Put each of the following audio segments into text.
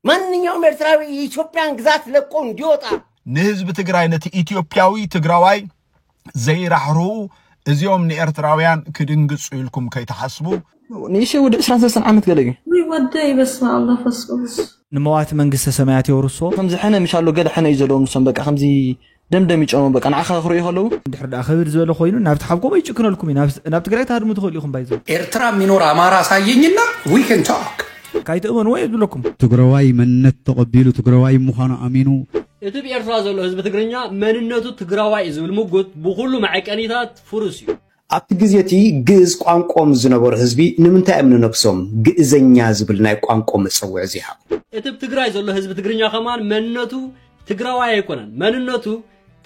ማንኛውም ኤርትራዊ የኢትዮጵያን ግዛት ለቆ እንዲወጣ ንህዝቢ ትግራይ፣ ነቲ ኢትዮጵያዊ ትግራዋይ ዘይራሕርሁ፣ እዚኦም ንኤርትራውያን ክድንግጹ ኢልኩም ከይትሓስቡ። ንእሽተይ ወዲ ዕስራን ሰለስተን ዓመት ገለ እዩ። ውይ ወደይ በስመ ኣብ መንፈስ ቅዱስ ንመዋቲ መንግስተ ሰማያት የውርሶ። ከምዚ ሕነ ምሻሎ ገለ ሕነ እዩ ዘለዎም ንሶም በቃ ከምዚ ደምደም ይጨኑ በቃ ንዓኻ ክርእዩ ከለዉ። እንድሕር ደኣ ክብድ ዝበለ ኮይኑ ናብቲ ሓብኮም ኣይጭክነልኩም እዩ። ናብ ትግራይ ትሃድሙ ትኽእሉ ኢኹም ባይዘው። ኤርትራ የሚኖር አማራ አሳየኝና we can talk። ካይትእመንዎ እየ ዝብለኩም። ትግራዋይ መንነት ተቐቢሉ ትግራዋይ ምዃኑ ኣሚኑ እቲ ብኤርትራ ዘሎ ህዝቢ ትግርኛ መንነቱ ትግራዋይ እዩ ዝብል ምጉት ብኹሉ መዐቀኒታት ፍሩስ እዩ። ኣብቲ ግዜ እቲ ግእዝ ቋንቋኦም ዝነበሩ ህዝቢ ንምንታይ እዮም ንነብሶም ግእዘኛ ዝብል ናይ ቋንቋ መጸውዒ ዘይሃቡ? እቲ ብ ትግራይ ዘሎ ህዝቢ ትግርኛ ከማን መንነቱ ትግራዋይ ኣይኮነን፣ መንነቱ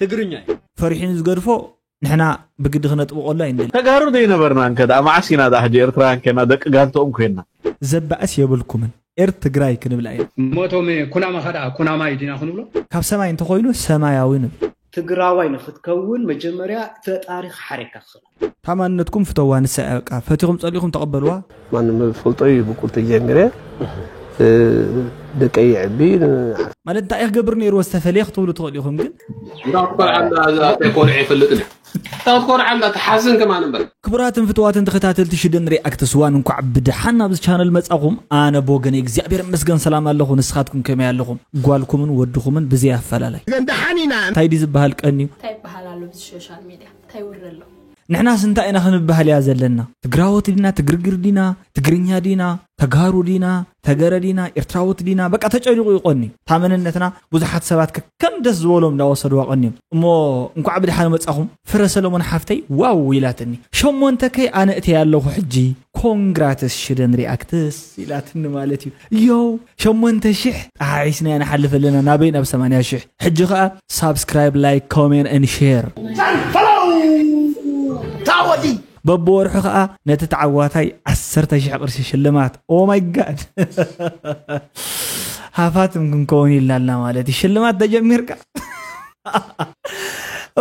ትግርኛ እዩ። ፈሪሑ ንዝገድፎ ንሕና ብግዲ ክነጥብቆሉ ኣይንደሊ። ተጋሩ ዘይነበርና እንከ ደኣ መዓስ ኢና ደኣ ሕጂ ኤርትራውያን ኮይና ደቂ ጋንተኦም ኮይና? ዘባእስ የብልኩምን ኤር ትግራይ ክንብላ ኢና። ሞቶም ኩናማ ከደኣ ኩናማ እዩ ዲና ክንብሎ? ካብ ሰማይ እንተኮይኑ ሰማያዊ ንብል። ትግራዋይ ንክትከውን መጀመርያ ፈጣሪ ክሓረካ ክኽእል። ታማንነትኩም ፍተዋ ንሳ እያ በቃ ፈቲኹም ጸሊኹም ተቐበልዋ። ማንም ዝፈልጦ እዩ ብቁልቲ ጀሚረ ደቀይ ይዕቢ። ማለት እንታይ ክገብር ነይርዎ ዝተፈለየ ክትብሉ ትኽእሉ ኢኹም ግን ቆልዓ ይፈልጥ። ታብ ቆልዓ እንዳ ተሓዝን ከማን እምበር። ክቡራትን ፍትዋትን ተኸታተልቲ ሽደን ሪኣክትስ ዋን እንኳዕ ብደሓን ናብዚ ቻነል መጻኹም። ኣነ ብወገነይ እግዚኣብሔር ይመስገን ሰላም ኣለኹ። ንስኻትኩም ከመይ ኣለኹም? ጓልኩምን ወድኹምን ብዘይ ኣፈላላይ። ደሓን ኢና። እንታይ ድዩ ዝበሃል ቀንዩ? እንታይ ይበሃል ኣሎ ብዚ ሶሻል ሚድያ? እንታይ ውሪ ኣሎ? ንሕናስ እንታይ ኢና ክንበሃል እያ ዘለና? ትግራዎት ዲና? ትግርግር ዲና? ትግርኛ ዲና? ተጋሩ ዲና? ተገረ ዲና? ኤርትራዎት ዲና? በቃ ተጨኒቑ እዩ ቀንዩ። እታ መንነትና ብዙሓት ሰባት ከከም ደስ ዝበሎም እንዳወሰድዋ ቀንዮም። እሞ እንኳዕ ብድሓን መጻኹም። ፍረ ሰለሞን ሓፍተይ ዋው ኢላትኒ። ሸሞንተ ከይ ኣነ እተይ ኣለኹ ሕጂ። ኮንግራትስ ሽደን ሪኣክትስ ኢላትኒ ማለት እዩ። ዮው ሸሞንተ ሽሕ ጠሓሒስና ኢና ንሓልፍ ኣለና። ናበይ? ናብ ሰማንያ ሽሕ። ሕጂ ኸኣ ሳብስክራይብ፣ ላይክ፣ ኮሜንት ኤንድ ሼር። ታወዲ በብወርሑ ኸኣ ነቲ ተዓዋታይ ዓሰርተ ሽሕ ቅርሺ ሽልማት። ኦ ማይ ጋድ ሃፋትም ክንከውን ኢልና ኣለና ማለት እዩ። ሽልማት ተጀሚርካ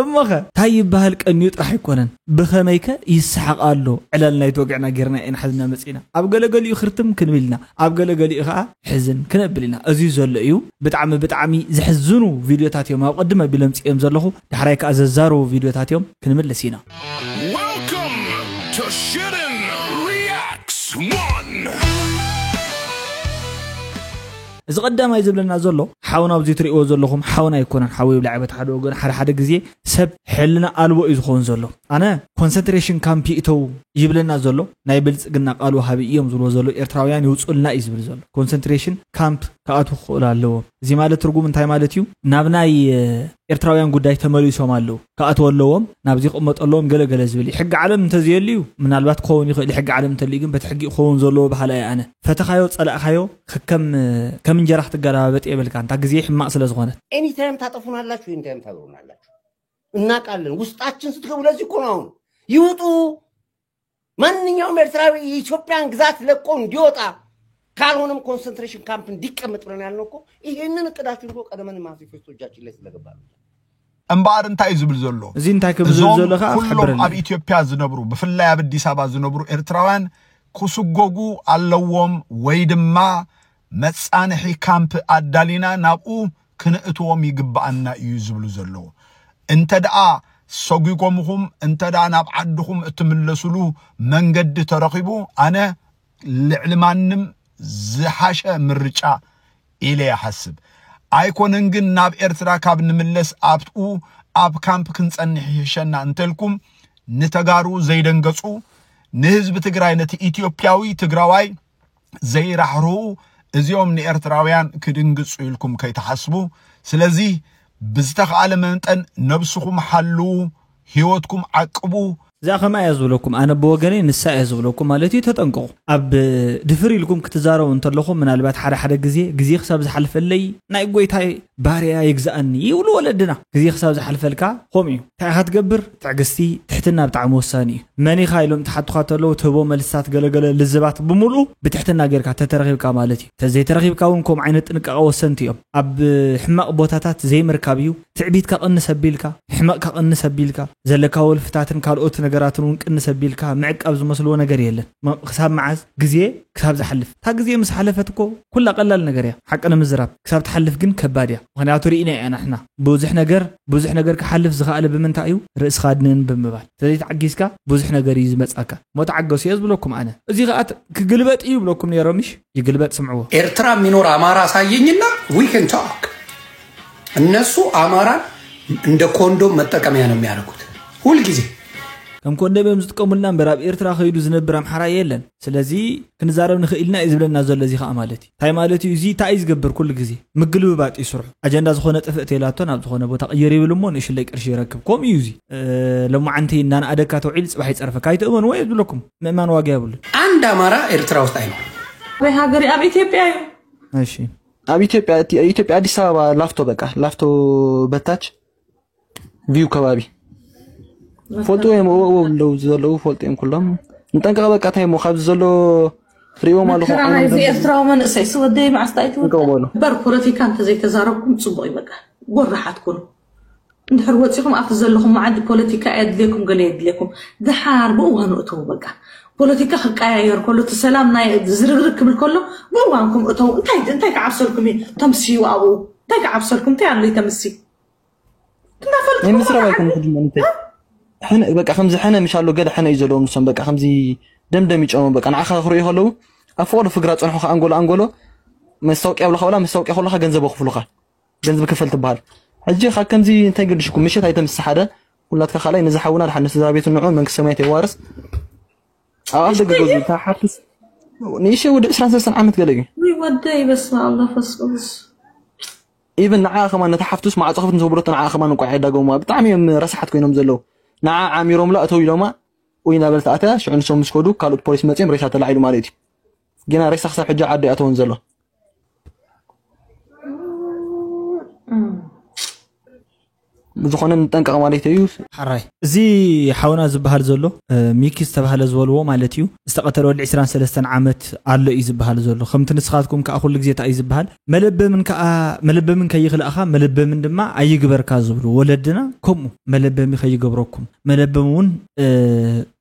እሞኸ እንታይ ይበሃል ቀንዩ ጥራሕ ኣይኮነን። ብኸመይከ ይሰሓቕ ኣሎ ዕላል ናይቲ ወግዕና ጌርና ኢና ሓዝና መጺና። ኣብ ገለገሊኡ ክርትም ክንብል ኢና፣ ኣብ ገለገሊኡ ኸኣ ሕዝን ክነብል ኢና። እዚ ዘሎ እዩ። ብጣዕሚ ብጣዕሚ ዘሕዝኑ ቪድዮታት እዮም ኣብ ቅድም ኣቢሎም ጽዮም ዘለኹ። ዳሕራይ ከኣ ዘዛረቡ ቪድዮታት እዮም። ክንምልስ ኢና። Welcome to Shitten Reacts One. እዚ ቀዳማይ ዝብለና ዘሎ ሓውና ኣብዚ ትርእይዎ ዘለኹም ሓውና ኣይኮነን። ሓወይ ብላዕበት ሓደ ወገን ሓደ ሓደ ግዜ ሰብ ሕልና ኣልቦ እዩ ዝኸውን ዘሎ። ኣነ ኮንሰንትሬሽን ካምፕ ይእተው ይብለና ዘሎ ናይ ብልጽግና ቃል ወሃቢ እዮም ዝብልዎ ዘሎ ኤርትራውያን ይውጹልና እዩ ዝብል ዘሎ። ኮንሰንትሬሽን ካምፕ ክኣትዉ ክኽእሉ ኣለዎም። እዚ ማለት ትርጉም እንታይ ማለት እዩ? ናብ ናይ ኤርትራውያን ጉዳይ ተመሊሶም ኣለዉ። ክኣትወለዎም ናብዚ ክቕመጠለዎም ገለ ገለ ዝብል እዩ። ሕጊ ዓለም እንተዘየሉ እዩ ምናልባት ክኸውን ይኽእል። ሕጊ ዓለም እንተልዩ ግን በቲ ሕጊ ክኸውን ዘለዎ በሃላ እየ ኣነ። ፈተኻዮ ጸላእኻዮ ከም ከም እንጀራ ክትገላባበጥ የብልካ። እንታ ግዜ ሕማቕ ስለ ዝኾነት። ኤኒታይም ታጠፉናላችሁ፣ ኤኒታይም ታብሩናላችሁ። እናቃለን ውስጣችን ስትገቡ ለዚህ እኮ ነው አሁን ይውጡ። ማንኛውም ኤርትራዊ የኢትዮጵያን ግዛት ለቆ እንዲወጣ ካልሆነም ኮንሰንትሬሽን ካምፕ እንዲቀመጥ ብለን ያልነው እኮ ይሄንን እቅዳችን እኮ ቀደመን ማኒፌስቶ እጃችን ላይ ስለገባ ነው። እምበኣር እንታይ እዩ ዝብል ዘሎ? እዚ እንታይ ክብል ዝብል ዘሎ ከዓ ኩሎም ኣብ ኢትዮጵያ ዝነብሩ ብፍላይ ኣብ ኣዲስ ኣበባ ዝነብሩ ኤርትራውያን ክስጎጉ ኣለዎም ወይ ድማ መጻንሒ ካምፕ ኣዳሊና ናብኡ ክንእትዎም ይግብኣና እዩ ዝብሉ ዘለዉ። እንተ ደኣ ሰጒጎምኹም እንተ ደኣ ናብ ዓድኹም እትምለሱሉ መንገዲ ተረኺቡ ኣነ ልዕሊ ማንም ዝሓሸ ምርጫ ኢለ ይሓስብ። ኣይኮነን ግን ናብ ኤርትራ ካብ ንምለስ ኣብኡ ኣብ ካምፕ ክንጸንሕ ይሕሸና እንተልኩም ንተጋሩ ዘይደንገጹ ንህዝቢ ትግራይ ነቲ ኢትዮጵያዊ ትግራዋይ ዘይራሕርሁ እዚኦም ንኤርትራውያን ክድንግጹ ኢልኩም ከይትሓስቡ። ስለዚ ብዝተኻእለ መጠን ነብስኹም ሓልዉ፣ ህይወትኩም ዓቅቡ። እዚኣ ከምኣ እያ ዝብለኩም ኣነ ብወገነይ ንሳ እያ ዝብለኩም ማለት እዩ ተጠንቀቑ። ኣብ ድፍር ኢልኩም ክትዛረቡ እንተለኹም ምናልባት ሓደ ሓደ ግዜ ግዜ ክሳብ ዝሓልፈለይ ናይ ጎይታይ ባርያ ይግዛኣኒ ይብሉ ወለድና። ግዜ ክሳብ ዝሓልፈልካ ከምኡ እዩ። እንታይ ኢኻ ትገብር? ትዕግስቲ ትሕትና ብጣዕሚ ወሳኒ እዩ። መን ኢኻ ኢሎም ትሓቱኻ ተለዉ ትህቦ መልስታት ገለገለ ልዝባት ብምሉኡ ብትሕትና ጌርካ ተተረኺብካ ማለት እዩ። ተዘይተረኺብካ እውን ከምኡ ዓይነት ጥንቃቐ ወሰንቲ እዮም። ኣብ ሕማቕ ቦታታት ዘይምርካብ እዩ። ትዕቢትካ ቅንስ ኣቢልካ ሕመቕካ ቅንስ ኣቢልካ ዘለካ ወልፍታትን ካልኦትን ነገራትን እውን ቅንስ ኣቢልካ ምዕቃብ ዝመስልዎ ነገር የለን። ክሳብ መዓዝ? ግዜ ክሳብ ዝሓልፍ። እታ ግዜ ምስ ሓለፈት እኮ ኩላ ቀላል ነገር እያ፣ ሓቂ ንምዝራብ። ክሳብ ትሓልፍ ግን ከባድ እያ። ምኽንያቱ ርኢና እያ ናሕና። ብዙሕ ነገር ብዙሕ ነገር ክሓልፍ ዝኸኣለ ብምንታይ እዩ? ርእስኻ ኣድንን ብምባል። ስለዚ ተዓጊዝካ ብዙሕ ነገር እዩ ዝመጻካ። እሞ ተዓገሱ እየ ዝብለኩም ኣነ። እዚ ኸኣ ክግልበጥ እዩ ብለኩም ነይሮምሽ? ይግልበጥ፣ ስምዕዎ። ኤርትራ የሚኖር አማራ አሳየኝና we can talk። እነሱ አማራን እንደ ኮንዶም መጠቀሚያ ነው የሚያደርጉት ሁልጊዜ። ከም ኮንደም እዮም ዝጥቀሙልና እምበር ኣብ ኤርትራ ከይዱ ዝነብር ኣምሓራ የለን። ስለዚ ክንዛረብ ንኽእል ኢና እዩ ዝብለና ዘሎ። እዚ ከዓ ማለት እዩ እንታይ ማለት እዩ? እዚ እንታይ እዩ ዝገብር? ኩሉ ግዜ ምግልብባጥ እዩ ስርሑ። ኣጀንዳ ዝኾነ ጥፍእ ተላቶ ናብ ዝኾነ ቦታ ቅየር ይብል እሞ ንእሽለይ ቅርሺ ይረክብ። ከምኡ እዩ እዚ። ሎማዓንቲ እናንኣደካ ተውዒል ፅባሕ ይፀርፈካ። ኣይትእመንዎ እየ ዝብለኩም። ምእማን ዋጋ የብሉን። አንድ አማራ ኤርትራ ውስጥ አይኖርም። ወይ ሃገር ኣብ ኢትዮጵያ እዩ። እሺ ኣብ ኢትዮጵያ እቲ- ኢትዮጵያ ኣዲስ ኣበባ ላፍቶ በቃ ላፍቶ በታች ቪው ከባቢ ፈልጡ እዮም እዎ እዎ እንደው ዘለዉ ፈልጡ እዮም ኩሎም ንጠንቀቕ በቃ እንታይ እሞ ካብዚ ዘሎ ትሪእዎም ኣለኹ መከራ ናይዚ ኤርትራዊ መንእሰይ ስወደይ መዓስታ ኣይትወ ንቀበሉ በር ፖለቲካ እንተዘይተዛረብኩም ፅቡቅ እዩ በቃ ጎራሓት ኩኑ እንድሕር ወፂኹም ኣብቲ ዘለኹም መዓዲ ፖለቲካ የድልየኩም ገለ የድልየኩም ድሓር ብእዋኑ እተው በቃ ፖለቲካ ክቀያየር ከሎ እቲ ሰላም ናይ ዝርግርግ ክብል ከሎ ብእዋንኩም እተው እንታይ እንታይ ክዓብሰልኩም እዩ ተምስዩ ኣብኡ እንታይ ክዓብሰልኩም እንታይ ኣሎ ተምሲ ናይ ምስረብ ኣይኮነ ክድመ እንታይ ሕነ በቃ ከምዚ ሕነ ምሽ ኣሎ ገለ ሕነ እዩ ዘለዎም ንሶም በቃ ከምዚ ደምደም ይጨሙ በቃ ንዓኻ ክርእዩ ከለዉ ኣብ ፍቕዱ ፍግራ ፀንሑኻ ኣንጎሎ ኣንጎሎ መስታወቅያ ብለኻ ወላ መስታወቅያ ከለኻ ገንዘብ ኣኽፍሉኻ ገንዘብ ክፈል ትበሃል ሕጂ ካብ ከምዚ እንታይ ገድሽኩም ምሸት ኣይተምስስ ሓደ ኩላትካ ካልኣይ ነዚ ሓውና ድሓን ንስድራ ቤቱ ንዑ መንግስቲ ሰማያት የዋርስ ኣብ ኣፍ ደገ ገዙ እታ ሓፍትስ ንእሽተይ ወዲ ዕስራን ሰለስተን ዓመት ገለ እዩ ወይ ወደይ በስመ ኣብ መንፈስ ቅዱስ ኢብን ንዓ ከማን ነታ ሓፍቱስ ማዕፆ ክፍት ንተብሎ ንዓ ከማን እንቋዕ የዳገሙዋ ብጣዕሚ እዮም ረሳሓት ኮይኖም ዘለዉ ንዓ ዓሚሮምላ እተው ኢሎማ ወይ እናበለት ኣትያ ሽዑ ንሶም ምስ ከዱ ካልኦት ፖሊስ መፅዮም ሬሳ ተላዒሉ ማለት እዩ ጌና ሬሳ ክሳብ ሕጂ ዓዲ ኣተውን ዘሎ ብዝኾነ ንጠንቀቕ ማለት እዩ። ሓራይ እዚ ሓውና ዝበሃል ዘሎ ሚኪ ዝተባህለ ዝበልዎ ማለት እዩ ዝተቐተለ ወዲ ዕስራን ሰለስተን ዓመት ኣሎ እዩ ዝበሃል ዘሎ ከምቲ ንስኻትኩም ከዓ ኩሉ ግዜ እንታይ እዩ ዝበሃል መለበምን ከዓ መለበምን ከይኽልእኻ መለበምን ድማ ኣይግበርካ ዝብሉ ወለድና ከምኡ መለበሚ ከይገብረኩም መለበሚ እውን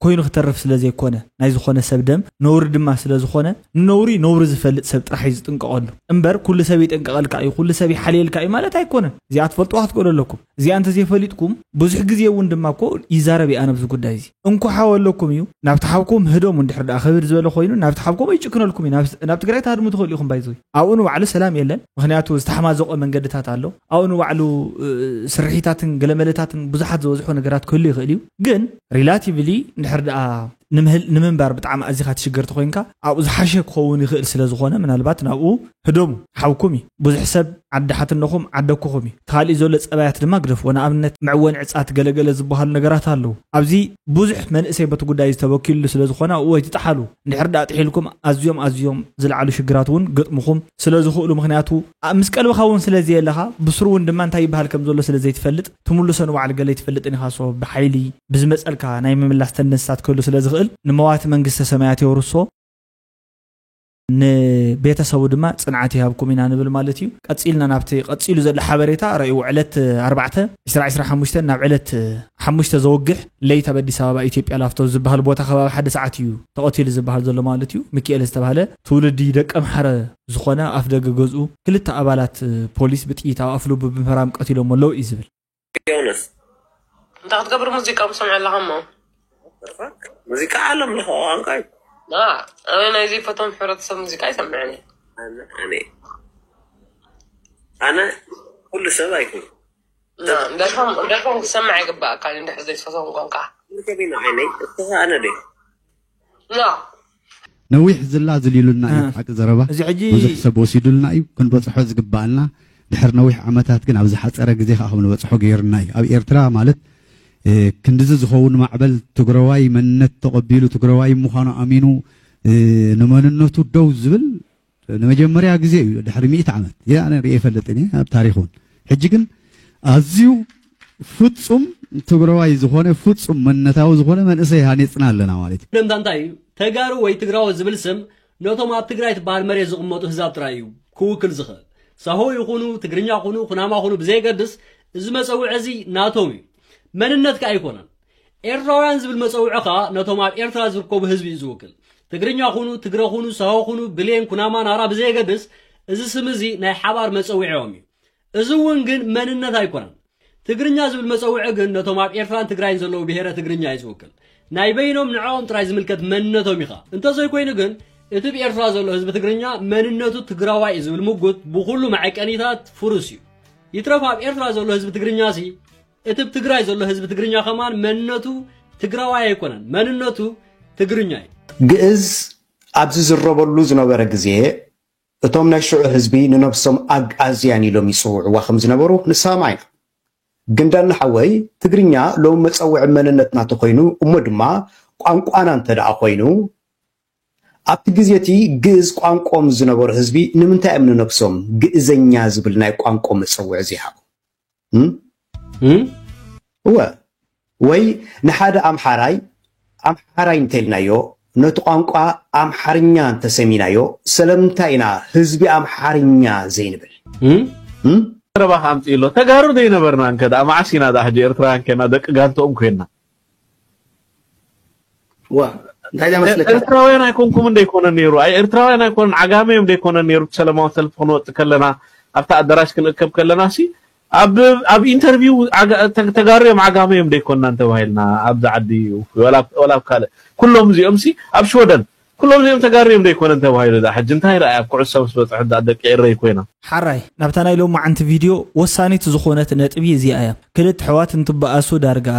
ኮይኑ ክተርፍ ስለ ዘይኮነ ናይ ዝኾነ ሰብ ደም ነውሪ ድማ ስለ ዝኾነ ንነውሪ ነውሪ ዝፈልጥ ሰብ ጥራሕ እዩ ዝጥንቀቐሉ እምበር ኩሉ ሰብ ይጥንቀቐልካ እዩ ኩሉ ሰብ ይሓልየልካ እዩ ማለት ኣይኮነን እዚኣ ትፈልጥዋ ክትክእሉ ኣለኩም እዚኣ እንተዘይፈሊጥኩም ብዙሕ ግዜ እውን ድማ እኮ ይዛረብ እየ ኣነ ኣብዚ ጉዳይ እዚ እንኳ ሓው ኣለኩም እዩ ናብቲ ሓውኩም ህደሙ እንድሕር ደኣ ክብድ ዝበለ ኮይኑ ናብቲ ሓውኩም ኣይጭክነልኩም እዩ ናብ ትግራይ ትሃድሙ ትኽእሉ ኢኹም ባይዘይ ኣብኡ ንባዕሉ ሰላም የለን ምክንያቱ ዝተሓማዘቆ መንገድታት ኣሎ ኣብኡ ንባዕሉ ስርሒታትን ገለመለታትን ብዙሓት ዝበዝሑ ነገራት ክህሉ ይኽእል እዩ ግን ሪላቲቭሊ እንድሕር ደኣ ንምንባር ብጣዕሚ ኣዚኻ ትሽገር ተኮይንካ ኣብኡ ዝሓሸ ክኸውን ይኽእል ስለ ዝኾነ ምናልባት ናብኡ ህደሙ ሓውኩም እዩ ብዙሕ ሰብ ዓዲ ሓትነኹም ዓደኩኹም እዩ ተኻሊእ ዘሎ ፀባያት ድማ ግደፍዎ ንኣብነት መዕወኒ ዕፃት ገለገለ ዝበሃሉ ነገራት ኣለዉ ኣብዚ ብዙሕ መንእሰይ በቲ ጉዳይ ዝተበኪሉ ስለ ዝኾነ ኣብኡ ኣይትጠሓሉ እንድሕር ደኣ ጥሒልኩም ኣዝዮም ኣዝዮም ዝለዓሉ ሽግራት እውን ገጥሙኹም ስለ ዝኽእሉ ምኽንያቱ ምስ ቀልብኻ እውን ስለ ዘየለኻ ብስሩ እውን ድማ እንታይ ይበሃል ከም ዘሎ ስለ ዘይትፈልጥ ትምልሶ ንባዕል ገለ ኣይትፈልጥን ኢኻ so ብሓይሊ ብዝመፀልካ ናይ ምምላስ ተንደንስታት ክህሉ ስለ ዝኽእል ንመዋቲ መንግስተ ሰማያት የውርሶ ንቤተሰቡ ድማ ፅንዓት ይሃብኩም ኢና ንብል ማለት እዩ ቀፂልና ናብቲ ቀፂሉ ዘሎ ሓበሬታ ረእይዎ ዕለት ኣርባዕተ ዕስራ ዕስራ ሓሙሽተ ናብ ዕለት ሓሙሽተ ዘወግሕ ለይት ኣብ ኣዲስ ኣበባ ኢትዮጵያ ላፍቶ ዝበሃል ቦታ ከባቢ ሓደ ሰዓት እዩ ተቐቲሉ ዝበሃል ዘሎ ማለት እዩ ሚኪኤል ዝተባህለ ትውልዲ ደቀምሓረ ዝኾነ ኣፍ ደገ ገዝኡ ክልተ ኣባላት ፖሊስ ብጥይት ኣብ ኣፍልቡ ብምሕራም ቀቲሎሞ ኣለዉ እዩ ዝብል ዮናስ እንታይ ክትገብር ሙዚቃ ምሰምዐ ኣለኻ እሞ ሙዚቃ ዓለም ለኸ ቋንቋ እዩ ኣነ ናይ ዘይፈቶም ሕብረተሰብ ሙዚቃ ይሰምዕን ኣነ ኣነ ኣነ ኩሉ ሰብ ኣይኮኑ ደርፎም ክሰምዕ ይግባእካ እንድሕር ዘይትፈቶም ቋንቋ ልከቢና ዓይነይ እስኻ ኣነ ደ ያ ነዊሕ ዝላ ዝልዩልና እዩ ሓቂ ዘረባ እዚ ሕጂ ብዙሕ ሰብ ወሲዱልና እዩ ክንበፅሖ ዝግባኣልና ድሕር ነዊሕ ዓመታት ግን ኣብ ዝሓፀረ ግዜ ከዓ ከም ንበፅሖ ገይርና እዩ ኣብ ኤርትራ ማለት ክንድዚ ዝኸውን ማዕበል ትግረዋይ መንነት ተቐቢሉ ትግረዋይ ምዃኑ ኣሚኑ ንመንነቱ ደው ዝብል ንመጀመርያ ግዜ እዩ ድሕሪ ሚእቲ ዓመት ኣነ ርእየ ይፈልጥን እየ ኣብ ታሪኽ እውን ሕጂ ግን ኣዝዩ ፍጹም ትግረዋይ ዝኾነ ፍጹም መንነታዊ ዝኾነ መንእሰይ ሃኒፅና ኣለና ማለት እዩ። ደምታ እንታይ እዩ? ተጋሩ ወይ ትግራዎ ዝብል ስም ነቶም ኣብ ትግራይ ትበሃል መሬት ዝቕመጡ ህዛብ ጥራይ እዩ ክውክል ዝኽእል። ሳሆ ይኹኑ፣ ትግርኛ ኩኑ፣ ኩናማ ኩኑ ብዘየገድስ እዚ መፀውዒ እዚ ናቶም እዩ። መንነት ከኣ ኣይኮነን። ኤርትራውያን ዝብል መጸውዒ ኸኣ ነቶም ኣብ ኤርትራ ዝርከቡ ህዝቢ እዩ ዝውክል። ትግርኛ ኩኑ፣ ትግረ ኩኑ፣ ሳሆ ኩኑ፣ ብሌን፣ ኩናማ፣ ናራ ብዘየገድስ፣ እዚ ስም እዚ ናይ ሓባር መጸውዒኦም እዩ። እዚ እውን ግን መንነት ኣይኮነን። ትግርኛ ዝብል መጸውዒ ግን ነቶም ኣብ ኤርትራን ትግራይን ዘለዉ ብሄረ ትግርኛ እዩ ዝውክል። ናይ በይኖም ንዕኦም ጥራይ ዝምልከት መንነቶም እዩ ኸኣ። እንተዘይኮይኑ ግን እቲ ብኤርትራ ዘሎ ህዝቢ ትግርኛ መንነቱ ትግራዋይ እዩ ዝብል ምጉት ብኹሉ መዐቀኒታት ፍሩስ እዩ። ይትረፍ ኣብ ኤርትራ ዘሎ ህዝቢ ትግርኛ ሲ እቲ ብ ትግራይ ዘሎ ህዝቢ ትግርኛ ከማን መንነቱ ትግራዋይ ኣይኮነን፣ መንነቱ ትግርኛ እዩ። ግእዝ ኣብ ዝዝረበሉ ዝነበረ ግዜ እቶም ናይ ሽዑ ህዝቢ ንነብሶም ኣግኣዝያን ኢሎም ይጽውዕዋ ከም ዝነበሩ ንሰማማ ኢና። ግን ዳኒ ሓወይ ትግርኛ ሎም መጸውዒ መንነትና ተኮይኑ እሞ ድማ ቋንቋና እንተ ደኣ ኮይኑ ኣብቲ ግዜ እቲ ግእዝ ቋንቆም ዝነበሩ ህዝቢ ንምንታይ እዮም ንነብሶም ግእዘኛ ዝብል ናይ ቋንቆ መጸውዒ ዘይሃቡ? እም? እም? እወ ወይ ንሓደ ኣምሓራይ ኣምሓራይ እንተልናዮ ነቲ ቋንቋ ኣምሓርኛ እንተሰሚናዮ ስለምንታይ ኢና ህዝቢ ኣምሓርኛ ዘይንብል? እም? እም? ረባኽ ኣምፅእሎ ተጋሩ ዘይነበርና እንከ ደኣ መዓስ ኢና ደኣ ሕጂ ኤርትራውያን ኮይና ደቂ ጋንተኦም ኮይና ዋ እንታይ ደመስለካ ኤርትራውያን ኣይኮንኩም እንደ ይኮነ ነይሩ ኣይ ኤርትራውያን ኣይኮነን ዓጋመ እዮም ደይኮነ ነይሩ እቲ ሰላማዊ ሰልፊ ክንወጥ ከለና ኣብታ ኣዳራሽ ክንእከብ ከለና ሲ ኣብ ኣብ ኢንተርቪው ዓጋ- ተ- ተጋሩ እዮም ዓጋመ እዮም ደይኮንና እንተባሂልና ኣብዚ ዓዲ ወላ ወላ ኣብ ካልእ ኩሎም እዚኦም ሲ ኣብ ሽወደን ኩሎም እዚኦም ተጋሩ እዮም ደይኮነን ተባሂሉ ዳ ሕጂ እንታይ ረኣይ ኣብ ኩዕሶ ምስ በፅሑ ዳ ደቂ ኤረይ ኮይና ሓራይ ናብታ ናይ ሎማዓንቲ ቪድዮ ወሳኒት ዝኾነት ነጥቢ እዚኣ እያ። ክልተ ኣሕዋት እንትበኣሱ ዳርጋ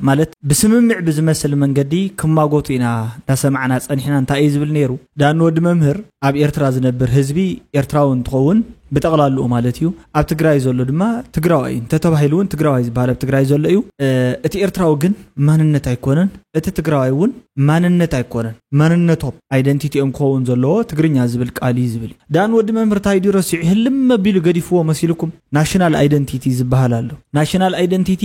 ማለት ብስምምዕ ብዝመስል መንገዲ ክማጎቱ ኢና እንዳሰማዕና ጸኒሕና። እንታይ እዩ ዝብል ነይሩ? ዳኒ ወዲ መምህር ኣብ ኤርትራ ዝነብር ህዝቢ ኤርትራዊ እንትኸውን ብጠቕላልኡ ማለት እዩ። ኣብ ትግራይ ዘሎ ድማ ትግራዋይ እዩ እንተተባሂሉ እውን ትግራዋይ ዝበሃል ኣብ ትግራይ ዘሎ እዩ። እ፣ እቲ ኤርትራዊ ግን ማንነት ኣይኮነን፣ እቲ ትግራዋይ እውን ማንነት ኣይኮነን። ማንነቶም ኣይደንቲቲኦም ክኸውን ዘለዎ ትግርኛ ዝብል ቃል እዩ ዝብል እዩ። ዳኒ ወዲ መምህር እንታይ ድዩ ረሲዑ ህልም ኣቢሉ ገዲፍዎ መሲልኩም? ናሽናል ኣይደንቲቲ ዝበሃል ኣሎ። ናሽናል ኣይደንቲቲ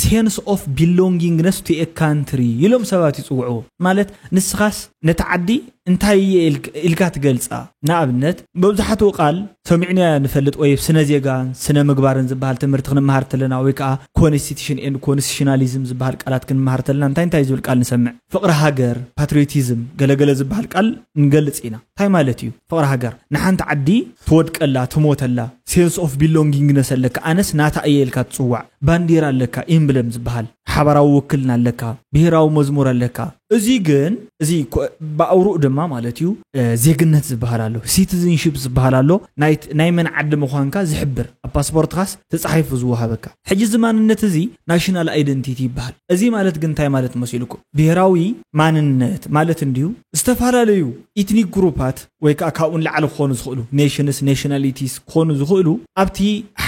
sense of belongingness to a country ኢሎም ሰባት ይፅውዕዎ። ማለት ንስኻስ ነቲ ዓዲ እንታይ እየ ኢልክ- ኢልካ ትገልፃ? ንኣብነት መብዛሕትኡ ቃል ሰሚዕናዮ ንፈልጥ ወይ ስነ ዜጋን ስነ ምግባርን ዝበሃል ትምህርቲ ክንመሃር ተለና ወይ ከዓ constitution and constitutionalism ዝበሃል ቃላት ክንመሃር ተለና እንታይ እንታይ ዝብል ቃል ንሰምዕ? ፍቕሪ ሃገር፣ ፓትሪዮቲዝም፣ ገለገለ ዝበሃል ቃል ንገልፅ ኢና። እንታይ ማለት እዩ ፍቕሪ ሃገር? ንሓንቲ ዓዲ ትወድቀላ ትሞተላ sense of belongingness ኣለካ። ኣነስ ናታ እየ ኢልካ ትፅዋዕ። ባንዲራ ኣለካ፣ ኢምብለም ዝበሃል ሓባራዊ ውክልና ኣለካ፣ ብሄራዊ መዝሙር ኣለካ። እዚ ግን እዚ ኮ- ብኣውርኡ ድማ ማለት እዩ እ፣ ዜግነት ዝበሃል ኣሎ፣ ሲቲዝንሽፕ ዝበሃል ኣሎ። ናይ ናይ መን ዓዲ ምዃንካ ዝሕብር ኣብ ፓስፖርትካስ ተፃሒፉ ዝወሃበካ። ሕጂ እዚ ማንነት እዚ ናሽናል ኣይደንቲቲ ይበሃል። እዚ ማለት ግን እንታይ ማለት መሲልኩም? ብሄራዊ ማንነት ማለት እንድዩ ዝተፈላለዩ ኢትኒክ ግሩፓት ወይ ከዓ ካብኡ ንላዕሊ ክኾኑ ዝኽእሉ ኔሽንስ ኔሽናሊቲስ ክኾኑ ዝኽእሉ ኣብቲ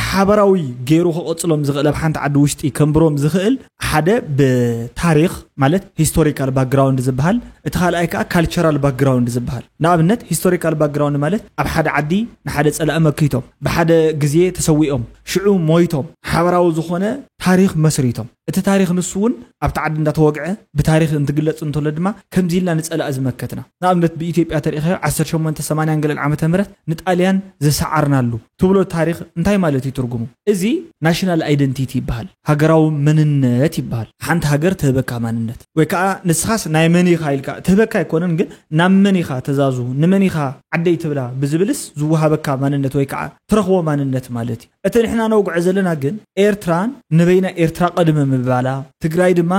ሓበራዊ ገይሩ ክቐፅሎም ዝኽእል ኣብ ሓንቲ ዓዲ ውሽጢ ከንብሮም ዝኽእል ሓደ ብታሪክ ማለት ሂስቶሪካል ባክግራውንድ ዝበሃል እቲ ካልኣይ ከዓ ካልቸራል ባክግራውንድ ዝበሃል። ንኣብነት ሂስቶሪካል ባክግራውንድ ማለት ኣብ ሓደ ዓዲ ንሓደ ፀላኢ መኪቶም ብሓደ ግዜ ተሰዊኦም ሽዑ ሞይቶም ሓበራዊ ዝኾነ ታሪክ መስሪቶም እቲ ታሪክ ንሱ እውን ኣብቲ ዓዲ እንዳተወግዐ ብታሪክ እንትግለፅ እንተሎ ድማ ከምዚ ኢልና ንፀላኢ ዝመከትና ንኣብነት ብኢትዮጵያ ተሪኢኻዮ ዓሰርተ ሸሞንተ ሰማንያን ገለን ዓመተ ምህረት ንጣልያን ዝሰዓርናሉ ትብሎ ታሪክ እንታይ ማለት እዩ ትርጉሙ? እዚ ናሽናል ኣይደንቲቲ ይበሃል፣ ሃገራዊ መንነት ይበሃል። ሓንቲ ሃገር ትህበካ ማንነት ወይ ከዓ ንስኻስ ናይ መን ኢኻ ኢልካ ትህበካ ኣይኮነን፣ ግን ናብ መን ኢኻ ተዛዙ ንመን ኢኻ ዓደይ ትብላ ብዝብልስ ዝወሃበካ ማንነት ወይ ከዓ ትረኽቦ ማንነት ማለት እዩ። እቲ ንሕና ነውግዖ ዘለና ግን ኤርትራን ንበይና ኤርትራ ቅድሚ ምባላ ትግራይ ድማ